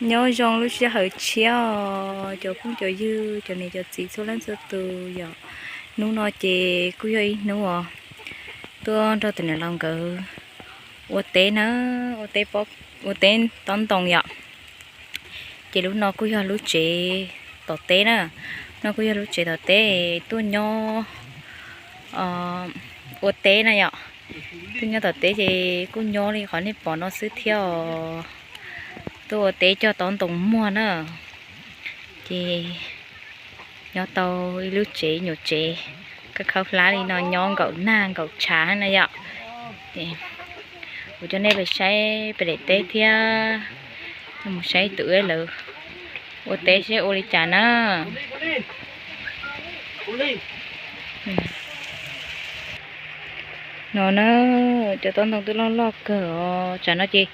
Nyob zoo lub sij hawm tshiab os cov phooj cov ywg, cov niam cov txiv txhua leej txhua tus yom. Hnub no ces kuj yog ib hnub uas tuaj nrog tus niam laus nkawd ua teb na, ua teb, ua teb tob ntoo yom. Ces lub no kuj yog lub tsev tom teb na, no kuj yog lub tsev tom teb tuaj nyob ua teb na yom. Tuaj nyob tom teb ces kuj nyob li qhov nej pom no xwb thiab os. Tuaj ua teb cog tob ntoo muag na. Ces nyob tau ib lub tsev nyuam tsev, khaub khaub hlab li no nyob nkaum nag nkaum tshav na yom. Kuv coj nej pais saib pem daim teb thiab, mus saib tus wb lawv ua teb seb ua li cas na. No na, cov tob ntoo twb loj loj kawg os. Tsam no ces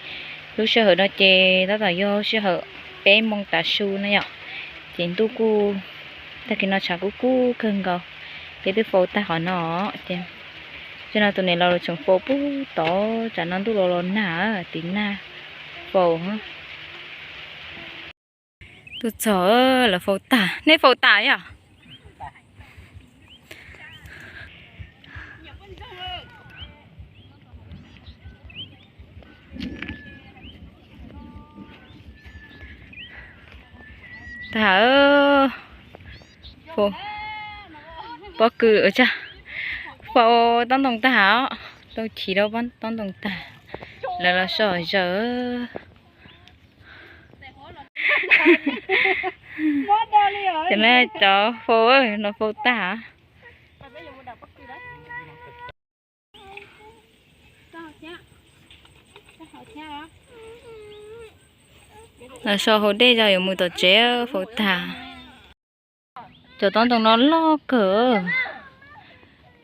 lub sij hawm no ces tab tom yog sij hawm peb moos tav su na yom. Ces ntuj kuj, tag kis no tshav kub kub kawg nkaus, peb twb faus tag qhov no ces, no tus niam laus lawv tseem faus pub tod, tsam no ntuj los los nag, tiv nag faus. Tuaj txog lawv faus tag, nej faus tas yom? Tag, faus pob kws, faus tob ntoo tag os, tau chiv rau tob ntoo tag, lawv los so zaws. Ces na cov faus no faus tag. Los so hauv dej zog yuav mus tom tsev faus tag. Cov tob ntoo no loj kawg,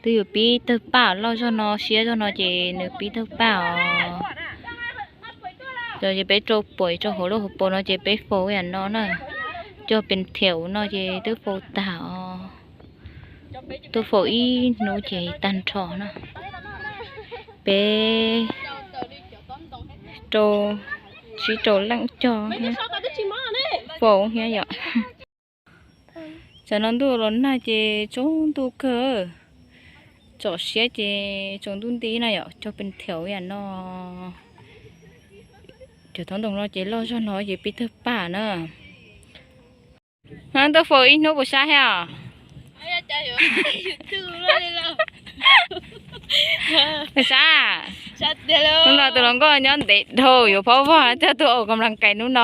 twb yuav pib tawg paj, loj zog no siab zog no ces nws pib tawg paj os. Cov ces peb rau puam rau hauv lub hauv paus no ces peb faus yam no na. Cog pes thiaum no ces twb faus tag os. Tuaj faus ib hnub ces tag nrho na. Peb rau, tsib rau leej cog thiab, faus thiab yom. Tsam no ntuj los nag ces tsaus ntuj kawg, tsom siab ces tsaus ntuj nti na yom, cog pes thiaum yam no. Cov tob ntoo no ces loj zog no ces pib tawg paj na. Tuaj faus ib hnub puas sab thiab os? Puas sab? Hnub no tus hluas nkauj nyob ntev dhau yuav phob vog, coj tuaj ua kam las kais hnub no.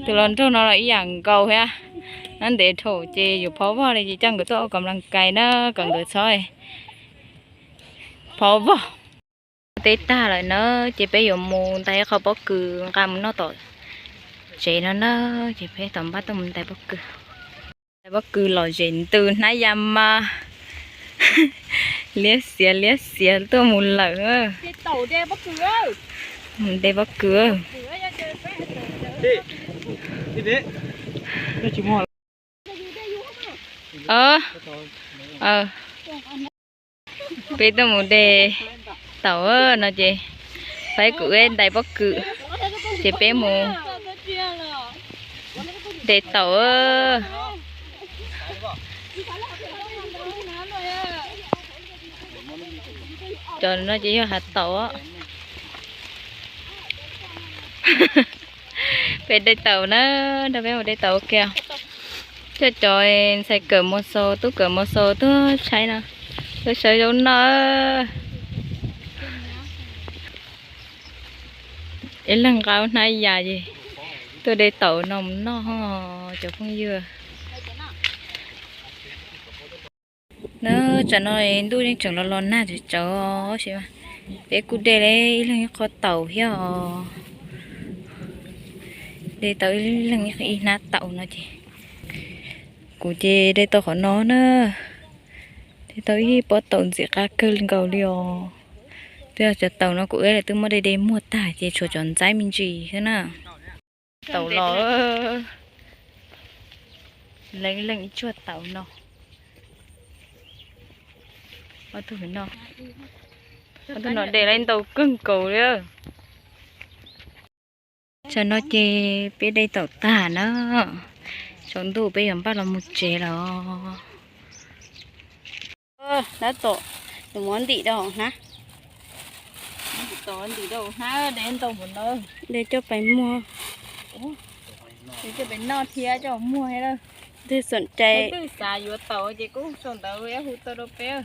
Tus hluas nraug no los ib yam nkaus thiab, nyob ntev dhau ces yuav phob vog li ces coj nkawd tuaj ua kam las kais na, kom nkawd txhob phob vog. Teb tag lawm na, ces peb yuav mus ntais qho pob kws nqa mus noj tom tsev no na, ces peb tom npaj tuaj mus ntais pob kws. Ntais pob kws lom zem ntws hnab ya mas liab xiav liab xiav tuaj mus lawm. Mus de pob kws. Peb tuaj mus de taum no ces, peb kuv ntais pob kws, ces peb mus de taum. Cov no ces yog hav taum. Peb de taum na, nrog peb mus de taum ua ke. Coj cov ntxhais kawm mos xos, tub kawm mos xos tuaj saib no, tuaj saib zaub noj. Ib leeg nqa hnab yas es tuaj de taum no mus noj cov phooj ywg. Na, tsam no ntuj yeej tseem los los nag tsawv tsawv, peb kuj de li ib leeg ib qho taum thiab os. De tau ib leeg ib hnab taum no ces, kuv ces de tau qhov no na, de tau ib pob taum ntxim qab kawg nkaus li os. Twb yog cov taum no kuv ib leeg twb muab de de muag tag ces tshuav cov ntxaib me ntsis xwb na. Taum los, leej leej ib tsuag taum no. Ob tug no, ob tug no de laib ntau kawg nkaus li. Tam no ces peb de taum tag na, tsaus ntuj peb yuav npaj los mus tsev lawm. Tab tom mus ntim rau hauv hnab. Ntim rau hauv hnab, de ntau npaum no. De coj pais muag, coj pais noj thiab coj muag thiab. Twg xom cai, twg xav yuav taum ces kuj sau ntawv hu tuaj rau peb.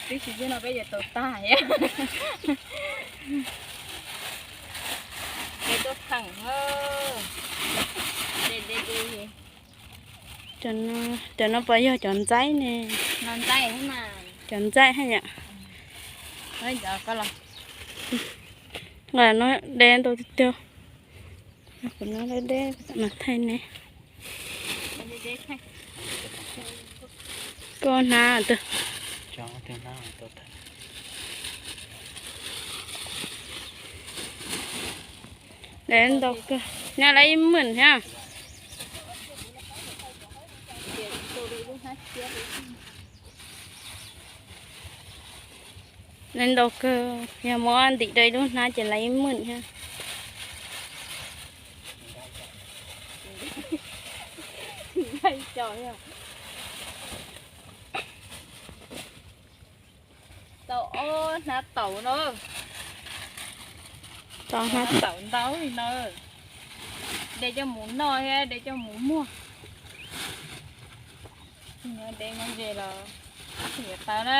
Twb tsis yog no peb yuav taum tag thiab. Peb tuaj pheej, de de de. Cov no puas yog cov ntxaib ne? Cov ntxaib haj yam. Nqa no de ntau tiag tiag. Kuv no de de mas thaij ne. Koj hnab twg? De ntau kawg, nyaj lawv ib hmos thiab. De ntau kawg, yog muab ntim rau ib lub hnab ces lawv ib hmos thiab. Tau ob hnab taum no. Tau hnab taum ntau li no. De coj mus noj thiab de coj mus muag. De no ze los tau na.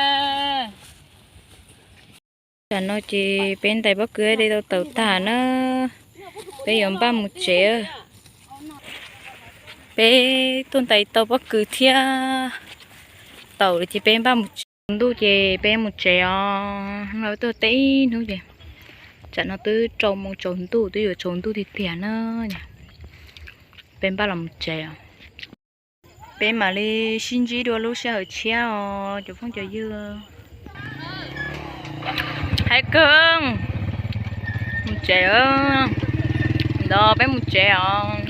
Tam no ces peb ntais pob kws de tau taum tag na, peb yuav npaj mus tsev. Peb tuaj ntais tau pob kws thiab taum lawm ces peb npaj mus tsev. Tsaus ntuj ces peb mus tsev os. Hnub no tuaj teb ib hnub ces tsam no twb rau moos tsaus ntuj, twb yuav tsaus ntuj tiag tiag na. Peb npaj los mus tsev os. Peb mam li sib ntsib dua lub sij hawm tshiab os cov phooj cov ywg. Hais kawg, mus tsev, ntawd peb mus tsev os.